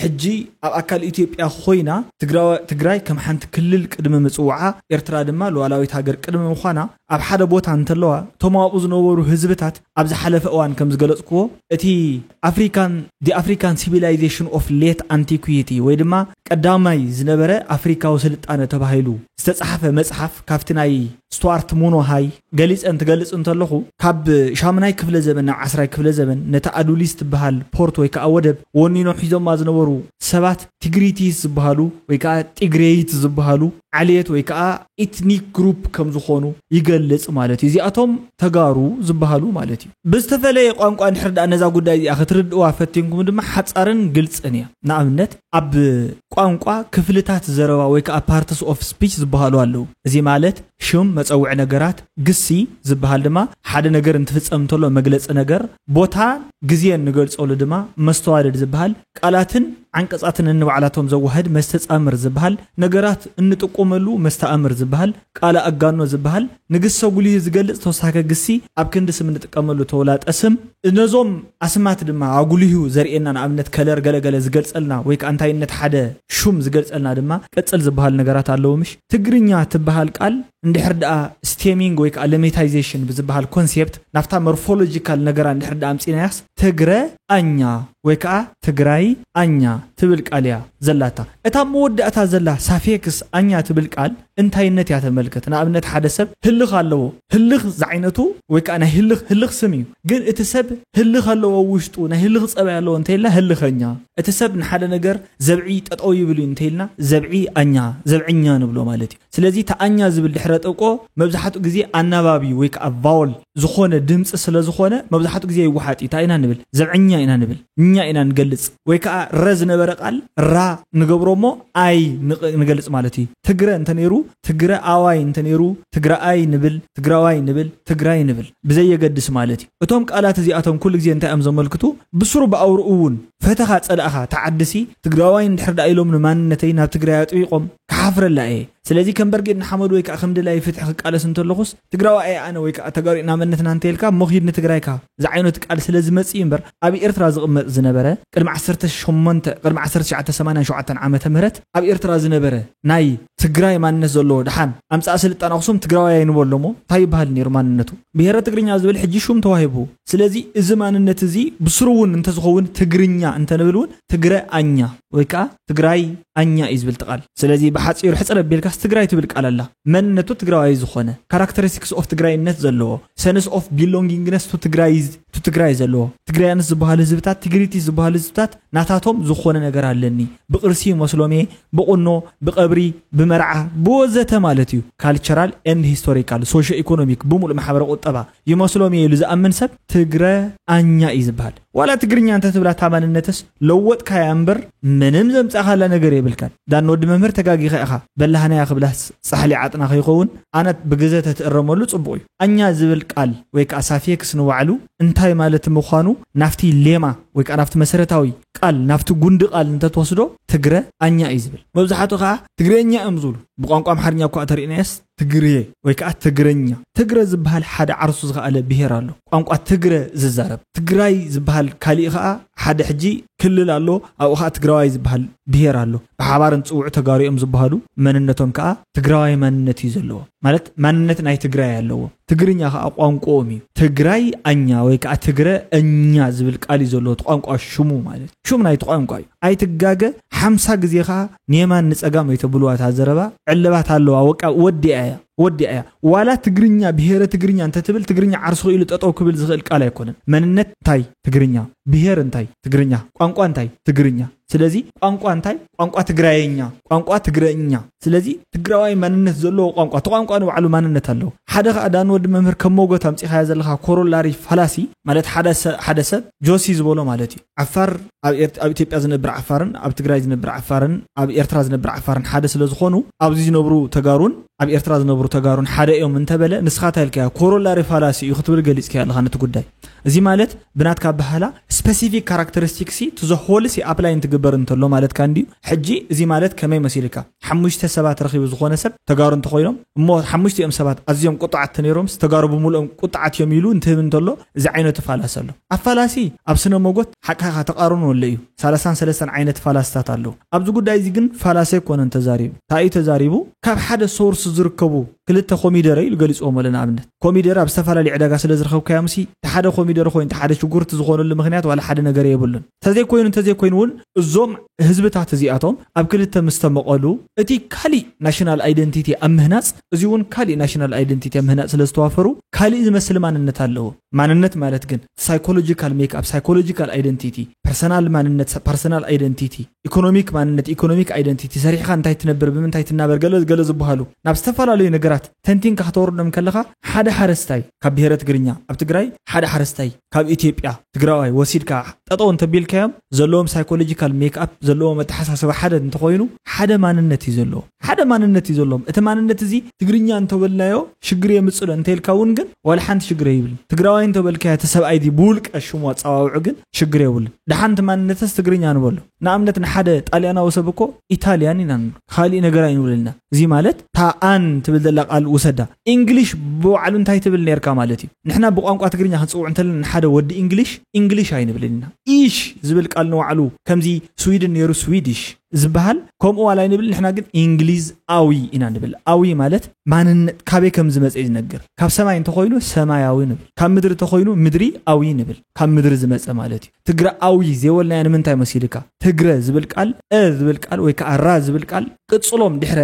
ሕጂ ኣብ ኣካል ኢትዮጵያ ኮይና ትግራዋ- ትግራይ ከም ሓንቲ ክልል ቅድሚ ምፅዋዓ ኤርትራ ድማ ሉዓላዊት ሃገር ቅድሚ ምዃና ኣብ ሓደ ቦታ እንተለዋ እቶም ኣብኡ ዝነበሩ ህዝብታት ኣብ ዝሓለፈ እዋን ከም ዝገለፅክዎ እቲ ኣፍሪካን the African civilization of late antiquity ወይ ድማ ቀዳማይ ዝነበረ ኣፍሪካዊ ስልጣነ ተባሂሉ ዝተፃሓፈ መፅሓፍ ካብቲ ናይ ስቱዋርት ሙኖ ሃይ ገሊፀ እንትገልፅ እንተለኹ ካብ ሻምናይ ክፍለ ዘበን ናብ ዓስራይ ክፍለ ዘበን ነቲ ኣዱሊስ ትበሃል ፖርት ወይ ከዓ ወደብ ወኒኖም ሒዞማ ዝነበሩ ሰባት ቲግሪቲስ ዝበሃሉ ወይ ከዓ ጢግሬይት ዝበሃሉ ዓሌት ወይ ከዓ ኢትኒክ ግሩፕ ከም ዝኾኑ ይገልፅ ማለት እዩ። እዚኣቶም ተጋሩ ዝበሃሉ ማለት እዩ። ብዝተፈለየ ቋንቋ እንድሕር ደኣ ነዛ ጉዳይ እዚኣ ክትርድእዋ ፈቲንኩም ድማ ሓፃርን ግልፅን እያ። ንኣብነት ኣብ ቋንቋ ክፍልታት ዘረባ ወይ ከዓ ፓርትስ ኦፍ ስፒች ዝበሃሉ ኣለዉ። እዚ ማለት ሽም መፀውዒ ነገራት፣ ግሲ ዝበሃል ድማ ሓደ ነገር እንትፍፀም እንተሎ መግለፂ ነገር፣ ቦታ ግዜን ንገልፀሉ ድማ መስተዋደድ ዝበሃል ቃላትን ዓንቀጻት ነንባዕላቶም ዘዋህድ መስተጻምር ዝበሃል፣ ነገራት እንጥቁመሉ መስተኣምር ዝበሃል፣ ቃለ ኣጋኖ ዝበሃል፣ ንግሰ ጉልሂ ዝገልጽ ተወሳከ ግሲ ኣብ ክንዲ ስም እንጥቀመሉ ተውላጠ ስም፣ ነዞም ኣስማት ድማ ኣጉልሂ ዘርእየና፣ ንኣብነት ከለር ገለገለ ዝገልጸልና ወይ ከኣ እንታይነት ሓደ ሹም ዝገልጸልና ድማ ቅጽል ዝበሃል ነገራት ኣለዎ። ምሽ ትግርኛ ትበሃል ቃል እንድሕር ደኣ ስቴሚንግ ወይ ከዓ ለሜታይዜሽን ብዝበሃል ኮንሴፕት ናብታ ሞርፎሎጂካል ነገራ እንድሕር ደኣ ኣምፂናያስ ትግረ ኣኛ ወይ ከዓ ትግራይ ኣኛ ትብል ቃል እያ ዘላታ። እታ መወዳእታ ዘላ ሳፌክስ ኣኛ ትብል ቃል እንታይነት እያ ተመልክት። ንኣብነት ሓደ ሰብ ህልኽ ኣለዎ። ህልኽ ዝዓይነቱ ወይ ከዓ ናይ ህልኽ፣ ህልኽ ስም እዩ። ግን እቲ ሰብ ህልኽ ኣለዎ ውሽጡ፣ ናይ ህልኽ ጸባይ ኣለዎ እንተይልና ህልኸኛ። እቲ ሰብ ንሓደ ነገር ዘብዒ ጠጠው ይብል እዩ እንተይልና ዘብዒ ኣኛ፣ ዘብዕኛ ንብሎ ማለት እዩ። ስለዚ ተኣኛ ዝብል ድሕረ ጥብቆ መብዛሕትኡ ግዜ ኣናባቢ ወይ ከዓ ቫወል ዝኾነ ድምፂ ስለ ዝኾነ መብዛሕትኡ ግዜ ይወሓጥ እዩ። እንታይ ኢና ንብል? ዘብዕኛ ኢና ንብል። እኛ ኢና ንገልፅ። ወይ ከዓ ረ ዝነበረ ቃል ራ ንገብሮ እሞ ኣይ ንቕ- ንገልፅ ማለት እዩ። ትግረ እንተነይሩ ትግረ ኣዋይ እንተነይሩ ትግራኣይ ንብል፣ ትግራዋይ ንብል፣ ትግራይ ንብል። ብዘየገድስ ማለት እዩ። እቶም ቃላት እዚኣቶም ኩሉ ግዜ እንታይ እዮም ዘመልክቱ? ብስሩ ብኣውርኡ እውን ፈተኻ ጸላእኻ ተዓድሲ ትግራዋይ እንድሕር ደኣ ኢሎም ንማንነተይ ናብ ትግራይ ኣጥቢቖም ክሓፍረላ እየ። ስለዚ ከም በርጌድ ንሓመዱ ወይ ከዓ ከም ደላይ ፍትሒ ክቃለስ እንተለኹስ ትግራዋይ እየ ኣነ ወይ ከዓ ተጋሩ ኢና መንነትና እንተይልካ እሞ ኪድ ንትግራይካ ዝዓይነቱ ቃል ስለ ዝመጽእ እዩ እምበር ኣብ ኤርትራ ዝቕመጥ ዝነበረ ቅድሚ ዓሰርተ ሸሞንተ ቅድሚ ዓሰርተ ትሽዓተ ሰማንያን ሸውዓተን ዓመተ ምህረት ኣብ ኤርትራ ዝነበረ ናይ ትግራይ ማንነት ዘለዎ ደሓን ኣምጻእ ስልጣን ኣኽሱም ትግራዋይ ኣይንበሎ እሞ እንታይ ይበሃል ነይሩ ማንነቱ? ብሄረ ትግርኛ ዝብል ሕጂ ሹም ተዋሂቡ። ስለዚ እዚ ማንነት እዚ ብስሩ እውን እንተዝኸውን ትግርኛ እንተንብል እውን ትግረ ኣኛ ወይ ከዓ ትግራይ ኣኛ እዩ ዝብል እቲ ቃል። ስለዚ ብሓፂሩ ሕፅር ኣቢልካስ ትግራይ ትብል ቃል ኣላ። መንነቱ ትግራዋይ ዝኾነ ካራክተሪስቲክስ ኦፍ ትግራይነት ዘለዎ ሰንስ ኦፍ ቢሎንጊንግነስ ቱ ትግራይ ቱ ትግራይ ዘለዎ ትግራያንስ ዝበሃሉ ህዝብታት ትግሪቲ ዝበሃሉ ህዝብታት ናታቶም ዝኾነ ነገር ኣለኒ ብቅርሲ ይመስሎም እየ ብቁኖ ብቀብሪ ብመርዓ ብወዘተ ማለት እዩ ካልቸራል ኤንድ ሂስቶሪካል ሶሾ ኢኮኖሚክ ብምሉእ ማሕበረ ቁጠባ ይመስሎም እየ ኢሉ ዝኣምን ሰብ ትግረ ኣኛ እዩ ዝበሃል ዋላ ትግርኛ እንተትብላ እታ ማንነትስ ለወጥካያ እምበር ምንም ዘምፃእካላ ነገር የብልካን ዳን ወዲ መምህር ተጋጊኻ ኢኻ በላህናያ ክብላስ ፃሕሊ ዓጥና ከይኸውን ኣነ ብግዘ ተትእረመሉ ፅቡቅ እዩ ኣኛ ዝብል ቃል ወይ ከዓ ሳፌክስ ንባዕሉ እንታይ ማለት ምዃኑ ናፍቲ ሌማ ወይ ከዓ ናፍቲ መሰረታዊ ቃል ናፍቲ ጉንዲ ቃል እንተትወስዶ ትግረ ኣኛ እዩ ዝብል መብዛሕትኡ ከዓ ትግረኛ እዮም ዝብሉ ብቋንቋ ኣምሓርኛ እኳ ተሪእናየስ ትግርየ ወይ ከዓ ትግረኛ ትግረ ዝበሃል ሓደ ዓርሱ ዝኸኣለ ብሄር ኣሎ ቋንቋ ትግረ ዝዛረብ ትግራይ ዝበሃል ካሊእ ከዓ ሓደ ሕጂ ክልል ኣሎ ኣብኡ ከዓ ትግራዋይ ዝበሃል ብሄር ኣሎ ብሓባር እንፅውዑ ተጋሩ እዮም ዝበሃሉ መንነቶም ከዓ ትግራዋይ ማንነት እዩ ዘለዎ ማለት ማንነት ናይ ትግራይ ኣለዎ ትግርኛ ከዓ ቋንቋኦም እዩ ትግራይ ኣኛ ወይ ከዓ ትግረ እኛ ዝብል ቃል እዩ ዘለዎ እቲ ቋንቋ ሽሙ ማለት ሽሙ ናይቲ ቋንቋ እዩ ኣይትጋገ ሓምሳ ግዜ ከዓ ንየማን ንፀጋም ኣይተብልዋ እታ ዘረባ ዕልባት ኣለዋ ወቃ ወዲኣ እያ ወዲኣ እያ ዋላ ትግርኛ ብሄረ ትግርኛ እንተትብል ትግርኛ ዓርሱ ኢሉ ጠጠው ክብል ዝኽእል ቃል ኣይኮነን መንነት እንታይ ትግርኛ ብሄር እንታይ ትግርኛ ቋንቋ እንታይ ትግርኛ ስለዚ ቋንቋ እንታይ ቋንቋ ትግራየኛ ቋንቋ ትግረኛ ስለዚ ትግራዋይ ማንነት ዘለዎ ቋንቋ እቲ ቋንቋ ንባዕሉ ማንነት ኣለዎ ሓደ ከዓ ዳን ወዲ መምህር ከም ሞጎት ኣምፂኻያ ዘለካ ኮሮላሪ ፋላሲ ማለት ሓደ ሰብ ጆሲ ዝበሎ ማለት እዩ ዓፋር ኣብ ኢትዮጵያ ዝነብር ዓፋርን ኣብ ትግራይ ዝነብር ዓፋርን ኣብ ኤርትራ ዝነብር ዓፋርን ሓደ ስለ ዝኾኑ ኣብዚ ዝነብሩ ተጋሩን ኣብ ኤርትራ ዝነብሩ ተጋሩን ሓደ እዮም እንተበለ ንስኻ እንታይ ኢልካያ ኮሮላሪ ፋላሲ እዩ ክትብል ገሊፅካያ ኣለኻ ነቲ ጉዳይ እዚ ማለት ብናትካ ኣበሃህላ ስፐሲፊክ ካራክተሪስቲክሲ ቱ ዘ ሆል ሲ ኣፕላይ እንትግበር እንተሎ ማለትካ እንድዩ ሕጂ እዚ ማለት ከመይ መሲልካ ሓሙሽተ ሰባት ረኺቡ ዝኾነ ሰብ ተጋሩ እንተኾይኖም እሞ ሓሙሽቲኦም ሰባት ኣዝዮም ቁጡዓት ተነይሮምስ ተጋሩ ብምሉኦም ቁጡዓት እዮም ኢሉ እንትህብ እንተሎ እዚ ዓይነቱ ፋላሲ ኣሎ ኣብ ፋላሲ ኣብ ስነ ሞጎት ሓቅኻ ተቃርኖ ኣሎ እዩ ሰላሳን ሰለስተን ዓይነት ፋላስታት ኣለዉ ኣብዚ ጉዳይ እዚ ግን ፋላሲ ኣይኮነን ተዛሪቡ እንታይ እዩ ተዛሪቡ ካብ ሓደ ሶርስ ዝርከቡ ክልተ ኮሚደረ ኢሉ ገሊፅዎም ኣሎ ንኣብነት ኮሚደረ ኣብ ዝተፈላለዩ ዕዳጋ ስለ ዝረኸብካዮ ምሲ እቲ ሓደ ኮሚደረ ኮይኑ እቲ ሓደ ሽጉርቲ ዝኾነሉ ምክንያት ዋላ ሓደ ነገር የብሉን እንተዘይኮይኑ እንተዘይኮይኑ እውን እዞም ህዝብታት እዚኣቶም ኣብ ክልተ ምስ ተመቐሉ እቲ ካሊእ ናሽናል ኣይደንቲቲ ኣብ ምህናፅ እዚ እውን ካሊእ ናሽናል ኣይደንቲቲ ኣብ ምህናፅ ስለ ዝተዋፈሩ ካሊእ ዝመስል ማንነት ኣለዎ ማንነት ማለት ግን ሳይኮሎጂካል ሜክኣፕ ሳይኮሎጂካል ኣይደንቲቲ ፐርሰናል ማንነት ፐርሰናል ኣይደንቲቲ ኢኮኖሚክ ማንነት ኢኮኖሚክ ኣይደንቲቲ ሰሪሕኻ እንታይ ትነብር ብምንታይ ትናበር ገለ ገለ ዝበሃሉ ናብ ዝተፈላለዩ ነገራት ተንቲንካ ከተወርዶም ከለኻ ሓደ ሓረስታይ ካብ ብሄረ ትግርኛ ኣብ ትግራይ ሓደ ሓረስታይ ካብ ኢትዮጵያ ትግራዋይ ወሲድካ ጠጠው እንተቢልካዮም ዘለዎም ሳይኮሎጂካል ሜክኣፕ ዘለዎም ኣተሓሳስባ ሓደ እንተኮይኑ ሓደ ማንነት እዩ ዘለዎም። ሓደ ማንነት እዩ ዘለዎም። እቲ ማንነት እዚ ትግርኛ እንተበልናዮ ሽግር የምፅእ ዶ እንተኢልካ እውን ግን ዋላ ሓንቲ ሽግር የብልን። ትግራዋይ እንተበልካዮ እቲ ሰብኣይ እዚ ብውልቀ ሽሙ ኣፀዋውዑ ግን ሽግር የብሉን። ደሓንቲ ማንነትስ ትግርኛ ንበሎ። ንኣብነት ንሓደ ጣልያናዊ ሰብ እኮ ኢታልያን ኢና ንብሎ። ካሊእ ነገር ኣይንብለልና። እዚ ማለት ታኣን ትብል ዘላ ቃል ውሰዳ። ኢንግሊሽ ብባዕሉ እንታይ ትብል ነርካ ማለት እዩ። ንሕና ብቋንቋ ትግርኛ ክንፅውዕ እንተለና ንሓደ ወዲ ኢንግሊሽ ኢንግሊሽ ኣይንብልን ኢና። ኢሽ ዝብል ቃል ንባዕሉ ከምዚ ስዊድን ነይሩ ስዊዲሽ ዝበሃል ከምኡ ዋላ ኣይንብል። ንሕና ግን ኢንግሊዝ ኣዊ ኢና ንብል። ኣዊ ማለት ማንነት ካበይ ከም ዝመፀ እዩ ዝነግር። ካብ ሰማይ እንተኮይኑ ሰማያዊ ንብል። ካብ ምድሪ እንተኮይኑ ምድሪ ኣዊ ንብል። ካብ ምድሪ ዝመፀ ማለት እዩ። ትግረ ኣዊ ዘይበልናዮ ንምንታይ መሲልካ? ትግረ ዝብል ቃል፣ እ ዝብል ቃል ወይ ከዓ ራ ዝብል ቃል ቅፅሎም ድሕረ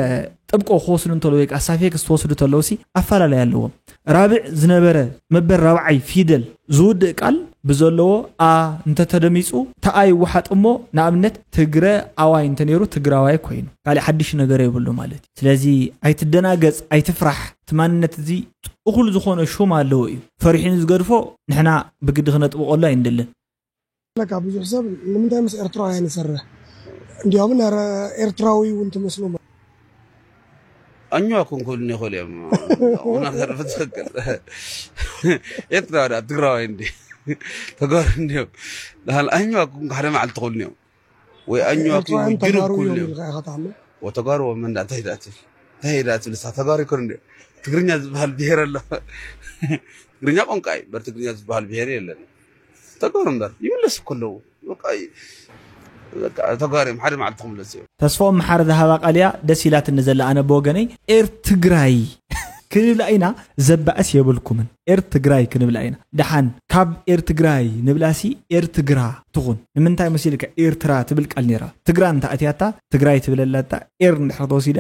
ጥብቆ ክወስዱ እንተለዉ ወይ ከዓ ሳፌክስ ትወስዱ ተለዉ ሲ ኣፈላለይ ኣለዎም። ራብዕ ዝነበረ መበል ራብዓይ ፊደል ዝውድእ ቃል ብዘለዎ ኣ እንተተደሚፁ ተኣ ይወሓጥ እሞ ንኣብነት ትግረ ኣዋይ እንተነይሩ ትግራዋይ ኮይኑ ካልእ ሓድሽ ነገር የብሉ ማለት እዩ። ስለዚ ኣይትደናገፅ፣ ኣይትፍራሕ። እቲ ማንነት እዚ እኹል ዝኾነ ሹም ኣለዎ እዩ። ፈሪሑ ንዝገድፎ ንሕና ብግዲ ክነጥብቐሉ ኣይንደልን። ለካ ብዙሕ ሰብ ንምንታይ ምስ ኤርትራውያን ይሰርሕ? እንዲያውም ነረ ኤርትራዊ እውን ትመስሉ። ኣኛዋ ኮንኮልን ይኽእል እዮም። ሆና ተርፍ ትኽክል። ኤርትራዊ ዳ ትግራዋይ እንዲ ተጋሩ እንዲዮም። ዳህል ኣኛዋ ኮንኮ ሓደ መዓልቲ ትኽእሉ እዮም። ወይ ኣኛዋ ኮንኮ ኤርትራውያን ጅኑብ ተጋሩ ክህሉ እዮም እዮም። ኢልካ ኢኻ ትኣምን? ወተጋሩ ወመንዳ እንታይ ዳትብል እንታይ ዳትብል ሳ ተጋሩ ይኮን እንዲ ትግርኛ ዝበሃል ብሄር ኣሎ። ትግርኛ ቋንቋ እዩ በር ትግርኛ ዝበሃል ብሄር የለን። ተጋሩ እምበር ይምለስ እኮ ኣለዉ። በቃ ይ- በቃ ተጋሩ እዮም ሓደ መዓልቲ ክምለስ እዮም። ተስፋኦም መሓረ ዝሃባ ቃልያ ደስ ኢላትኒ ዘላ ኣነ ብወገነይ ኤር ትግራይ ክንብላ ኢና። ዘባእስ የብልኩምን። ኤር ትግራይ ክንብላ ኢና። ደሓን ካብ ኤር ትግራይ ንብላሲ ኤር ትግራ ትኹን። ንምንታይ መሲልካ ኤርትራ ትብል ቃል ነይራ? ትግራ እንተ ኣትያታ ትግራይ ትብለላታ ኤር እንድሕር ተወሲዳ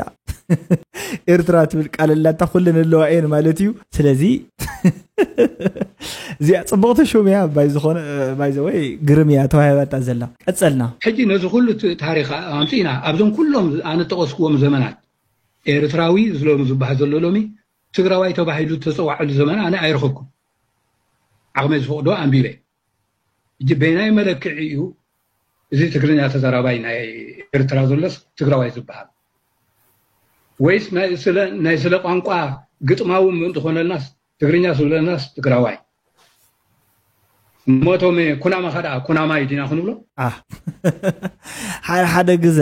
ኤርትራ ትብል ቃል ኣላታ ኩለን ኣለዋ እየን ማለት እዩ። ስለዚ እዚኣ ፅቡቕቲ ሹም እያ። ባይ ዝኾነ ባይ ዘወይ ግርም እያ ተዋሂባታ ዘላ። ቀፀልና። ሕጂ ነዚ ኩሉ ት- ታሪኽ ኣምፂእና ኣብዞም ኩሎም ኣነ ጠቐስክዎም ዘመናት ኤርትራዊ ዝሎም ዝበሃል ዘሎ ሎሚ ትግራዋይ ተባሂሉ ተፀዋዐሉ ዘመን ኣነ ኣይረኸብኩም። ዓቕመይ ዝፈቕዶ ኣንቢበ። ሕጂ በይናይ መለክዒ እዩ እዚ ትግርኛ ተዛራባይ ናይ ኤርትራ ዘሎስ ትግራዋይ ዝበሃል? ወይስ ናይ ስለ ናይ ስለ ቋንቋ ግጥማዊ ምእንቲ ኮነልናስ ትግርኛ ዝብለናስ ትግራዋይ? እሞቶም ኩናማ ከደኣ ኩናማይ ዲና ክንብሎ? ኣህ። ሓደ ሓደ ግዘ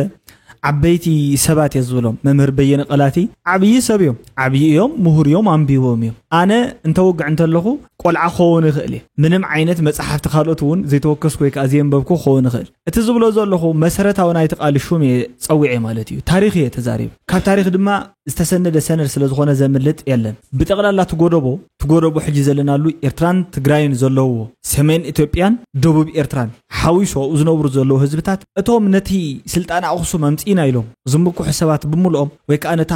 ዓበይቲ ሰባት እየ ዝብሎም። መምህር በየነ ቀላቲ ዓብዪ ሰብ እዮም። ዓብዪ እዮም፣ ምሁር እዮም፣ ኣንቢቦም እዮም። ኣነ እንተውግዕ እንተለኹ ቆልዓ ክኸውን ይኽእል እየ። ምንም ዓይነት መፅሓፍቲ ካልኦት እውን ዘይተወከስኩ ወይ ከዓ ዘየንበብኩ ክኸውን ይኽእል። እቲ ዝብሎ ዘለኹ መሰረታዊ ናይቲ ቃል ሹም እየ ፀዊዐ ማለት እዩ። ታሪኽ እየ ተዛሪብ። ካብ ታሪኽ ድማ ዝተሰነደ ሰነድ ስለ ዝኾነ ዘምልጥ የለን። ብጠቕላላ ትጎደቦ ትጎደቦ ሕጂ ዘለናሉ ኤርትራን ትግራይን ዘለዎ ሰሜን ኢትዮጵያን ደቡብ ኤርትራን ሓዊሶ ዝነብሩ ዘለዉ ህዝብታት እቶም ነቲ ስልጣን ኣኽሱም ኣምፂእና ኢሎም ዝምኩሑ ሰባት ብምልኦም ወይ ከዓ ነታ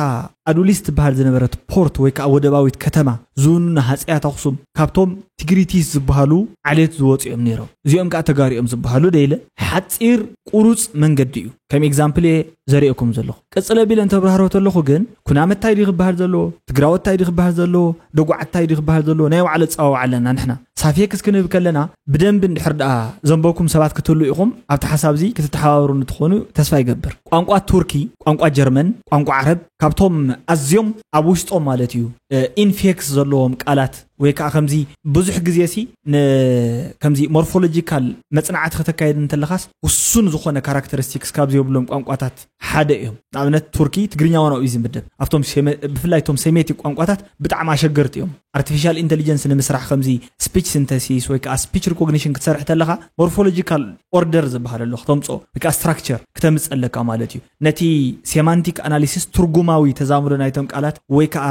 ኣዱሊስ ትበሃል ዝነበረት ፖርት ወይ ከዓ ወደባዊት ከተማ ዝውንኑ ሃፀያት ኣኽሱም ካብቶም ቲግሪቲስ ዝበሃሉ ዓሌት ዝወፁ እዮም ነይሮም። እዚኦም ከዓ ተጋሪኦም ዝበሃሉ ደይለ ሓፂር ቁሩፅ መንገዲ እዩ። ከም ኤግዛምፕል እየ ዘርእየኩም ዘለኹ። ቅፅል ኣቢለ እንተብራህሮ ተለኹ ግን ኩናመታይ ድዩ ክበሃል ዘለዎ፣ ትግራወታይ ድዩ ክበሃል ዘለዎ፣ ደጉዓታይ ድዩ ክበሃል ዘለዎ ናይ ባዕሉ ኣፀዋውዓ ኣለና ንሕና። ሳፌክስ ክንህብ ከለና ብደንቢ እንድሕር ደኣ ዘንበብኩም ሰባት ክትህሉ ኢኹም ኣብቲ ሓሳብ እዚ ክትተሓባበሩ እንትኾኑ ተስፋ ይገብር። ቋንቋ ቱርኪ፣ ቋንቋ ጀርመን፣ ቋንቋ ዓረብ ካብቶም ኣዝዮም ኣብ ውሽጦም ማለት እዩ ኢንፌክስ ዘለዎም ቃላት ወይ ከዓ ከምዚ ብዙሕ ግዜ ሲ ከምዚ ሞርፎሎጂካል መፅናዕቲ ከተካየድ እንተለካስ ውሱን ዝኾነ ካራክተሪስቲክስ ካብ ዘይብሎም ቋንቋታት ሓደ እዮም። ንኣብነት ቱርኪ ትግርኛ ዋናኡ እዩ ዝምደብ። ኣብቶም ብፍላይ እቶም ሴሜቲክ ቋንቋታት ብጣዕሚ ኣሸገርቲ እዮም። ኣርቲፊሻል ኢንቴሊጀንስ ንምስራሕ ከምዚ ስፒች ሲንተሲስ ወይ ከዓ ስፒች ሪኮግኒሽን ክትሰርሕ ተለካ ሞርፎሎጂካል ኦርደር ዝበሃል ኣሎ ክተምፅኦ ወይ ከዓ ስትራክቸር ክተምፅእ ኣለካ ማለት እዩ። ነቲ ሴማንቲክ ኣናሊሲስ ትርጉማዊ ተዛምዶ ናይቶም ቃላት ወይ ከዓ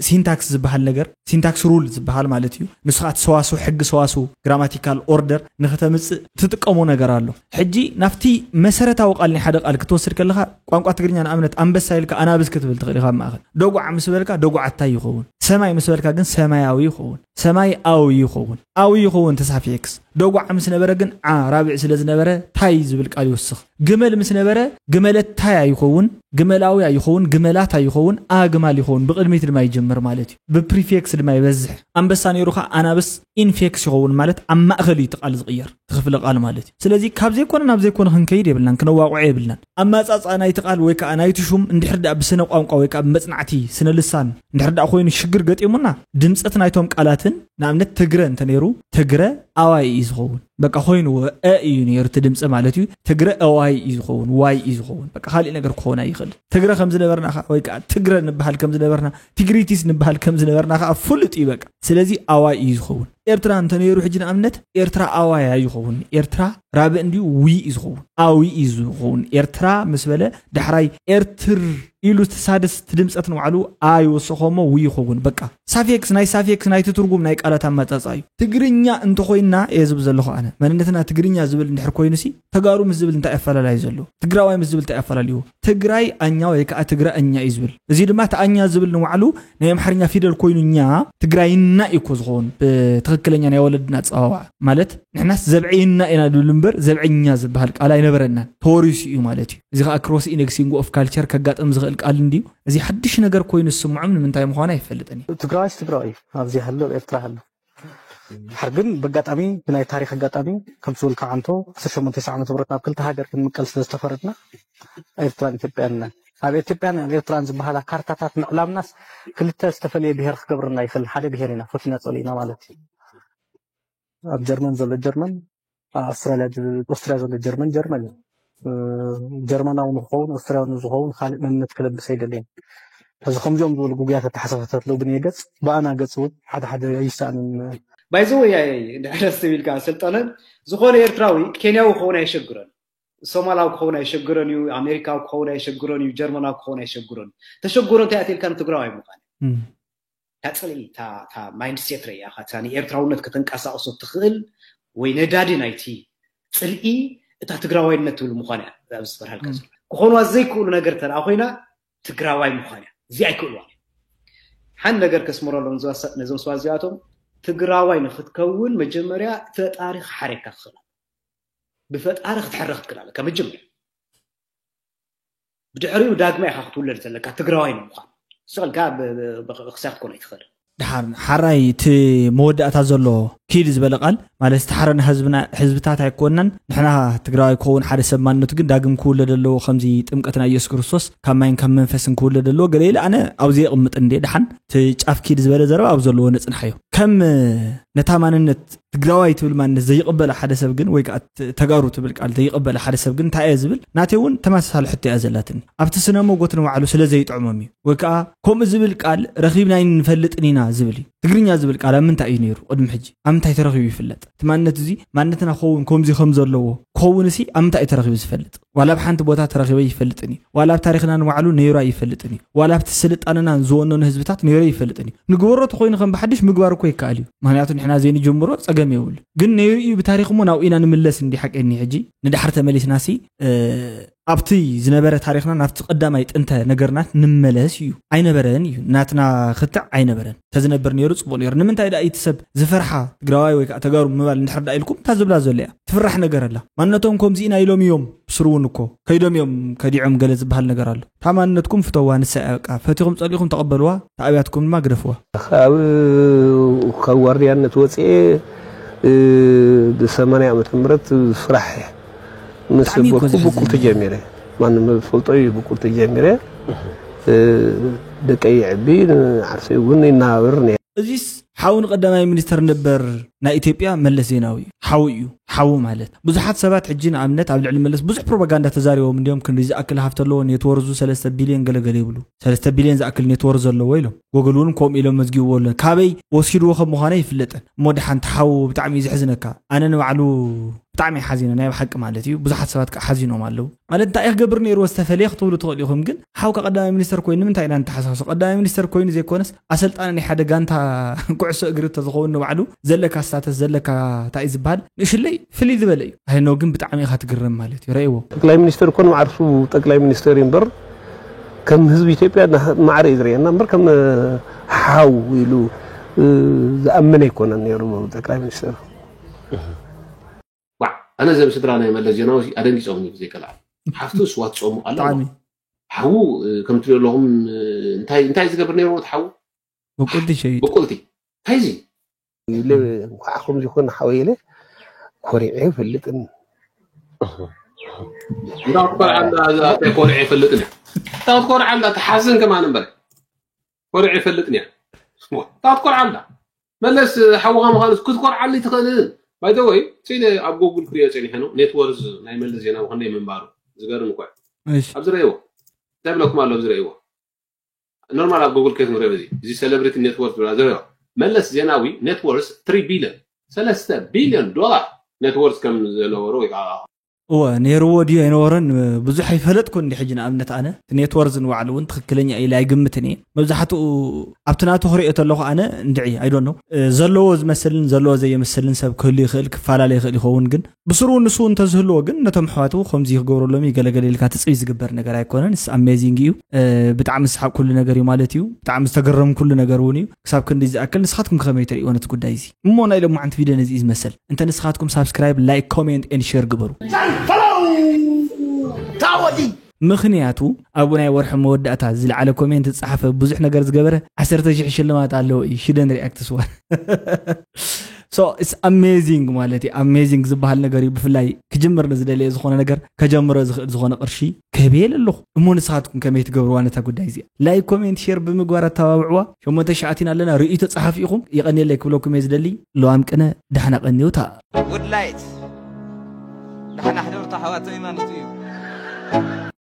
ሲንታክስ ዝበሃል ነገር ሲንታክስ ሩል ዝበሃል ማለት እዩ። ንሱ ከዓ እቲ ሰዋስው ሕጊ ሰዋስው ግራማቲካል ኦርደር ንክተምፅእ ትጥቀሞ ነገር ኣሎ። ሕጂ ናብቲ መሰረታዊ ቃል ናይ ሓደ ቃል ክትወስድ ከለካ ቋንቋ ትግርኛ ንኣብነት ኣንበሳ ኢልካ ኣናብስ ክትብል ትኽእል ኢካ። ኣብ ማእኸል ደጉዓ ምስ በልካ ደጉዓታይ ይኸውን። ሰማይ ምስ በልካ ግን ሰማያዊ ይኸውን። ሰማይ ኣዊ ይኸውን። ኣዊ ይኸውን ተሳፊክስ ደጓዓ ምስ ነበረ ግን ዓ ራብዕ ስለ ዝነበረ ታይ ዝብል ቃል ይወስኽ። ግመል ምስ ነበረ ግመለታይ ኣይኸውን፣ ግመላዊ ኣይኸውን፣ ግመላት ኣይኸውን፣ ኣግማል ይኸውን። ብቕድሚት ድማ ይጀምር ማለት እዩ። ብፕሪፌክስ ድማ ይበዝሕ። ኣንበሳ ነይሩ ኸዓ ኣናብስ ኢንፌክስ ይኸውን፣ ማለት ኣብ ማእኸል እዩ እቲ ቃል ዝቕየር፣ እቲ ክፍለ ቃል ማለት እዩ። ስለዚ ካብ ዘይኮነ ናብ ዘይኮነ ክንከይድ የብልናን፣ ክነዋቕዖ የብልናን። ኣማጻጽኣ ናይቲ ቃል ወይ ከዓ ናይቲ ሹም እንድሕር ደኣ ብስነ ቋንቋ ወይ ከዓ ብመጽናዕቲ ስነ ልሳን እንድሕር ደኣ ኮይኑ ሽግር ገጢሙና፣ ድምጸት ናይቶም ቃላትን፣ ንኣብነት ትግረ እንተ ነይሩ፣ ትግረ ኣዋይ እዩ ዝኸውን። በቃ ኮይንዎ፣ እ እዩ ነይሩ እቲ ድምፂ ማለት እዩ። ትግረ እዋይ እዩ ዝኸውን፣ ዋይ እዩ ዝኸውን። በቃ ካሊእ ነገር ክኸውን ኣይኽእል። ትግረ ከም ዝነበርና ኸ፣ ወይ ከዓ ትግረ ንበሃል ከም ዝነበርና፣ ትግሪቲስ ንበሃል ከም ዝነበርና ከዓ ፍሉጥ እዩ በቃ። ስለዚ ኣዋይ እዩ ዝኸውን። ኤርትራ እንተ ነይሩ ሕጂ ንኣብነት ኤርትራ ኣዋይ ኣይኸውን። ኤርትራ ራብዕ እንዲዩ ዊ እዩ ዝኸውን። ኣዊ እዩ ዝኸውን። ኤርትራ ምስ በለ ዳሕራይ ኤርትር ኢሉ እቲ ሳድስ እቲ ድምፀት ንባዕሉ ኣ ይወስኾ እሞ ዊ ይኸውን። በቃ ሳፌክስ ናይ ሳፌክስ ናይቲ ትርጉም ናይ ቃላት ኣመጻጻ እዩ። ትግርኛ እንተኾይንና እየ ዝብል ዘለኹ ኣነ። መንነትና ትግርኛ ዝብል እንድሕር ኮይኑ ሲ ተጋሩ ምስ ዝብል እንታይ ኣፈላላይ ዘሎ? ትግራዋይ ምስ ዝብል እንታይ ኣፈላልይዎ? ትግራይ ኣኛ ወይ ከዓ ትግረ እኛ እዩ ዝብል። እዚ ድማ እቲ ኣኛ ዝብል ንባዕሉ ናይ ኣምሓርኛ ፊደል ኮይኑ እኛ ትግራይና እዩ እኮ ዝኸውን ብትኽክለኛ ናይ ወለድና ኣጸዋውዓ። ማለት ንሕናስ ዘብዐይና ኢና ንብል እምበር ዘብዐኛ ዝበሃል ቃል ኣይነበረናን። ተወሪሱ እዩ ማለት እዩ። እዚ ከዓ ክሮስ ኢነግሲንግ ኦፍ ካልቸር ከጋጥም ዝኽእል ቃል እንድዩ። እዚ ሓድሽ ነገር ኮይኑ ዝስምዖም ንምንታይ ምዃኑ ኣይፈልጥን እዩ። ትግራዋይስ ትግራዋይ እዩ። ኣብዚ ሃሎ ኣብ ኤርትራ ሃሎ። ድሓር ግን ብኣጋጣሚ ብናይ ታሪክ ኣጋጣሚ ከም ዝበልካ ዓንቶ ዓሰርተ ሸሞንተ ዓመተ ምህረት ናብ ክልተ ሃገር ክንምቀል ስለ ዝተፈረድና ኤርትራን ኢትዮጵያን ኢና። ኣብ ኢትዮጵያን ኣብ ኤርትራን ዝበሃላ ካርታታት ምዕላምናስ ክልተ ዝተፈለየ ብሄር ክገብረና ይኽእል። ሓደ ብሄር ኢና ፈቲና ጸሊእና ማለት እዩ። ኣብ ጀርመን ዘሎ ጀርመን፣ ኣብ ኣውስትራልያ ዝ-፣ ኣውስትርያ ዘሎ ጀርመን ጀርመን እዩ። እ፣ ጀርመናዊ ንክኸውን ኣውስትርያዊ ንዝኸውን ካልእ መንነት ክለብስ ኣይደለየን። እዚ ከምዚኦም ዝበሉ ጉጉያት ኣተሓሳስባታት ኣለዉ ብንየ ገጽ፣ ብኣና ገጽ እውን ሓደ ሓደ ኣይሰኣንን። ባይዘወይ እንድሕር ደስ ኢልካ ሰልጠነ፣ ዝኾነ ኤርትራዊ ኬንያዊ ክኸውን ኣይሸግረን፣ ሶማላዊ ክኸውን ኣይሸግረን እዩ፣ ኣሜሪካዊ ክኸውን ኣይሸግረን እዩ፣ ጀርመናዊ ክኸውን ኣይሸግረን እዩ። ተሸግሮ እንታይ ኣትልካ ንትግራዋይ ምዃን እዩ። እታ ጽልኢ፣ እታ፣ እታ ማይንድሴት ረያ፣ እታ ንኤርትራውነት ከተንቀሳቕሶ ትኽእል ወይ ነዳዲ ናይቲ ጽልኢ እታ ትግራዋይነት ትብል ምዃን እያ ኣብዚ ዝበርሃልካ ዘሎ። ክኾንዋ ዘይክእሉ ነገር ተደኣ ኮይና ትግራዋይ ምዃን እያ። እዚ ኣይክእልዋን እዮም። ሓን ነገር ከስምረሎም ነዞም ሰባት እዚኣቶም፣ ትግራዋይ ንክትከውን መጀመርያ ፈጣሪ ክሓረካ ክኽእል ኣለዎ። ብፈጣሪ ክትሕረ ክትክእል ኣለካ መጀመርያ። ብድሕሪኡ ዳግማይ ኢኻ ክትውለድ ዘለካ ትግራዋይ ንምዃን። ስቕ ኢልካ ብ-፣ ብ-፣ ብክስያ ክትኮን ኣይትኽእልን። ድሓር ሓራይ እቲ መወዳእታ ዘሎ ኪድ ዝበለ ቃል ማለት ዝተሓረና ህዝብና፣ ህዝብታት ኣይኮንናን። ንሕና ትግራዋይ ክኸውን ሓደ ሰብ ማንነቱ ግን ዳግም ክውለድ ኣለዎ። ከምዚ ጥምቀትና ኢየሱስ ክርስቶስ ካብ ማይን ካብ መንፈስን ክውለድ ኣለዎ። ገለ ኢለ ኣነ ኣብዚ የቕምጥ እንዴ ድሓን እቲ ጫፍ ኪድ ዝበለ ዘረባ ኣብ ዘለዎ ነጽንሓዮ። ከም ነታ ማንነት ትግራዋይ ትብል ማንነት ዘይቕበላ ሓደ ሰብ ግን ወይ ከዓ ት-፣ ተጋሩ ትብል ቃል ዘይቕበላ ሓደ ሰብ ግን እንታይ እየ ዝብል ናተይ እውን ተመሳሳሊ ሕቶ እያ ዘላትኒ። ኣብቲ ስነ መጎት ንባዕሉ ስለ ዘይጥዕሞም እዩ። ወይ ከዓ ከምኡ ዝብል ቃል ረኺብና ኣይንፈልጥን ኢና ዝብል እዩ። ትግርኛ ዝብል ቃል ኣብ ምንታይ እዩ ነይሩ ቅድሚ ሕጂ? ኣብ ምንታይ ተረኺቡ ይፍለጥ? እቲ ማንነት እዚ ማንነትና ክኸውን ከምዚ ከም ዘለዎ ክኸውን እሲ ኣብ ምንታይ እዩ ተረኺቡ ዝፈልጥ? ዋላ ኣብ ሓንቲ ቦታ ተረኺበ ይፈልጥን እዩ። ዋላ ኣብ ታሪኽና ንባዕሉ ነይሩ ኣይፈልጥን እዩ። ዋላ ኣብቲ ስልጣነና ዝወነኑ ህዝብታት ነይሩ ኣይፈልጥን እዩ። ንግበሮ ተኾይኑ ከም ብሓድሽ ምግባር እኮ ይከኣል እዩ። ምኽንያቱ ንሕና ዘይንጅምሮ ጸገም የብሉ። ግን ነይሩ እዩ ብታሪኽ እሞ ናብኡ ኢና ንምለስ እንዲ ሓቀኒ ሕጂ ንድሓር ተመሊስና ሲ፣ እ፣ ኣብቲ ዝነበረ ታሪኽና ናብቲ ቀዳማይ ጥንተ ነገርና ንመለስ እዩ። ኣይነበረን እዩ። ናትና ክትዕ ኣይነበረን። ተዝነብር ነይሩ ጽቡቕ ነይሩ። ንምንታይ ደኣ እቲ ሰብ ዝፈርሓ ትግራዋይ ወይ ከዓ ተጋሩ ምባል እንድሕር ደኣ ኢልኩም እታ ዝብላ ዘሎ እያ። ትፍራሕ ነገር ኣላ። ማንነቶም ከምዚ ኢና ኢሎም እዮም። ብስሩ እውን እኮ ከይዶም እዮም ከዲዖም ገለ ዝበሃል ነገር ኣሎ። እታ ማንነትኩም ፍተዋ፣ ንሳ እያ በቃ። ፈቲኹም ጸሊኹም ተቐበልዋ፣ እታ ኣብያትኩም ድማ ግደፍዋ። ካብ፣ ካብ ዋርድያነት ወፅኤ፣ እ፣ ብሰማንያ ዓመተ ምህረት ስራሕ እየ። ምስ ብጣዕሚ እኮ ቦኩ-፣ ዘሕዝን ብቁል እዩ። ተጀሚረ። ማንም ዝፈልጦ እዩ ብቁል ተጀሚረ። እ፣ ደቀይ ይዕቢ፣ ዓርሰይ እውን ይናባበር ነይረ። እዚስ ሓው ንቀዳማይ ሚኒስተር ነበር ናይ ኢትዮጵያ መለስ ዜናዊ እዩ። ሓው እዩ። ሓው ማለት ብዙሓት ሰባት ሕጂ ንኣብነት ኣብ ልዕሊ መለስ ብዙሕ ፕሮፓጋንዳ ተዛሪቦም እንዲዮም። ክንዲ ዝኣክል ሃፍቲ ኣለዎ፣ ኔትወርዙ ሰለስተ ቢልዮን ገለገለ ይብሉ። ሰለስተ ቢልዮን ዝኣክል ኔትወርዝ ዘለዎ ኢሎም። ጎግል እውን ከምኡ ኢሎም መዝጊብዎ ኣሎ። ካበይ ወሲድዎ ከም ምዃነ ይፍለጥን። እሞ ደሓን ተሓው ብጣዕሚ እዩ ዘሕዝነካ። ኣነ ንባዕሉ ብጣዕሚ ሓዚነ፣ ናይ ብሓቂ ማለት እዩ። ብዙሓት ሰባት ከዓ ሓዚኖም ኣለዉ። ማለት እንታይ ክገብር ነይርዎ ዝተፈለየ ክትብሉ ትኽእሉ ኢኹም። ግን ሓውካ ቀዳማይ ሚኒስተር ኮይኑ ንምንታይ ኢና ንተሓሳሶ? ቀዳማይ ሚኒስተር ኮይኑ ዘይኮነስ ኣሰልጣኒ ናይ ሓደ ጋንታ ኩዕሶ እግሪ እንተዝኸውን ንባዕሉ ዘለካ ስታተስ ዘለካ እንታይ እዩ ዝበሃል ንእሽለይ ፍልይ ዝበለ እዩ። ኣይኖ ግን ብጣዕሚ ኢኻ ትግረም ማለት እዩ። ረእይዎ። ጠቅላይ ሚኒስተር እኮ ንባዕርሱ ጠቅላይ ሚኒስተር እዩ እምበር ከም ህዝቢ ኢትዮጵያ ና-፣ ማዕረ እዩ ዝርእየና እምበር ከም ሓው ኢሉ፣ እ፣ ዝኣምን ኣይኮነን ነይሩ ጠቅላይ ሚኒስተር። ኣነ ዘም ስድራ ናይ መለስ ዜናዊ ኣደንጊጾምኒ ብዘይከልኣ ሓፍቱ ስዋ ትጾሙ ኣላ። ሓዉ ከምትሪኦ ኣለኹም እንታይ እንታይ ዝገብር ነይሩ ሓዉ ብቁልቲ ሸይጥ ብቁልቲ እንታይ እዚ እንኳዕ ከምዚ ይኮን ሓወይ ኢለ ኮሪዐ ይፈልጥን እንዳትኮርዓ እንዳ ኮርዐ ይፈልጥን እንዳትኮርዓ እንዳ ተሓዝን ከማን እምበር ኮርዐ ይፈልጥን እያ እንዳትኮርዓ እንዳ መለስ ሓውኻ ምዃኑ ክትኮርዓሉ ትኽእልን ባይደወይ ስኢለ ኣብ ጎጉል ክሪኦ ፀኒሐ ነው ኔትወርዝ ናይ መለስ ዜናዊ ክንደይ ምንባሩ ዝገርም እኮ ኣብዚ ረእይዎ እንታይ ብለኩም ኣሎ ኣብዚ ረእይዎ ኖርማል ኣብ ጉግል ከይት ንረብ እዚ እዚ ሴሌብሪቲ ኔትወርክ ዝብላ ዘረባ መለስ ዜናዊ ኔትወርስ ትሪ ቢልዮን ሰለስተ ቢልዮን ዶላር ኔትወርክ ከም ዝነበሮ ወይ ከዓ እወ ነይርዎ ድዩ ኣይነበሮን ብዙሕ ኣይፈለጥኩ እንዲ ሕጂ ንኣብነት ኣነ እቲ ኔትወርዝ ንባዕሉ እውን ትኽክለኛ ኢለ ኣይግምትን እየ መብዛሕትኡ ኣብቲ ናቱ ክሪኦ ተለኹ ኣነ እንድዒ ኣይዶኖ ዘለዎ ዝመስልን ዘለዎ ዘየመስልን ሰብ ክህሉ ይኽእል ክፈላለ ይኽእል ይኸውን ግን ብስሩ ንሱ እንተዝህልዎ ግን ነቶም ኣሕዋቱ ከምዚ ክገብረሎም እዩ ገለገለ ኢልካ ትፅቢ ዝግበር ነገር ኣይኮነን ስ ኣሜዚንግ እዩ ብጣዕሚ ዝስሓቅ ኩሉ ነገር እዩ ማለት እዩ ብጣዕሚ ዝተገረም ኩሉ ነገር እውን እዩ ክሳብ ክንዲ ዝኣክል ንስኻትኩም ከመይ ትርእይዎ ነቲ ጉዳይ እዚ እሞ ናይ ሎማዓንቲ ቪድዮ ነዚ እዩ ዝመስል እንተ ንስኻትኩም ሳብስክራይብ ላይክ ኮሜንት ኤንድ ሼር ግበሩ ታወዲ ምኽንያቱ ኣብኡ ናይ ወርሒ መወዳእታ ዝለዓለ ኮሜንት ዝፀሓፈ ብዙሕ ነገር ዝገበረ ዓሰርተ ሽሕ ሽልማት ኣለዎ እዩ ሽደን ሪኣክት ስዋር so it's amazing ማለት እዩ amazing ዝበሃል ነገር እዩ ብፍላይ ክጅምር ንዝደለየ ዝኾነ ነገር ከጀምሮ ዝኽእል ዝኾነ ቅርሺ ከህብየል ኣለኹ እሞ ንስኻትኩም ከመይ ትገብርዋ ነታ ጉዳይ እዚኣ ላይክ ኮሜንት ሼር ብምግባር ኣተባብዕዋ ሸሞንተ ሸዓቲን ኣለና ርእይቶ ጸሓፊ ኢኹም የቐንየለይ ክብለኩም እየ ዝደሊ ለዋም ቅነ ዳሕና ቀንዩ ታ Good light. ዳሕና ሕደሩ ተሓዋተይ ማለት እዩ።